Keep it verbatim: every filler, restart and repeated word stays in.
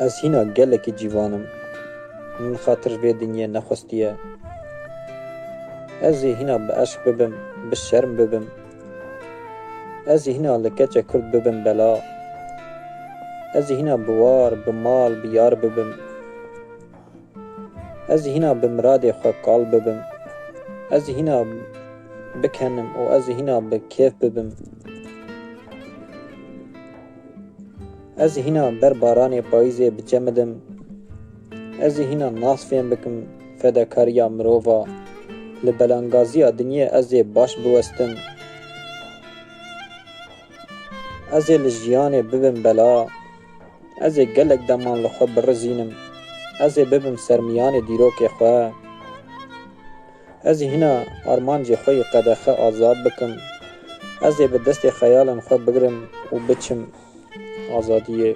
Ez hîna gelekî ciwan im. Min xatir vê dinyê nexwestiye. Ez ê hîna bi eşq bibim, bi şerm bibim. Ez ê hîna li keçe kurd bibim bela. Ez ê hîna bi war, bi mal, bi yar bibim. Ez ê hîna bi miradê xwe kal bibim. Ez ê hîna bikenim û ez ê hîna bi kêf bibim. Ez ê hîna ber baranê payîzê biçemidim. Ez ê hîna nas fêm bikim fedakariya mirova. Li belangaziya dinyê ez ê baş biwestim. Ez ê li jiyanê bibim bela. Ez ê gelek deman li xwe birizînim. Ez ê bibim sermiyanê dîrokê xwe. Ez ê hîna armancê xwe yê qedexe azad bikim. Ez ê bi destê xeyalên xwe bigirim û biçim azadiyê.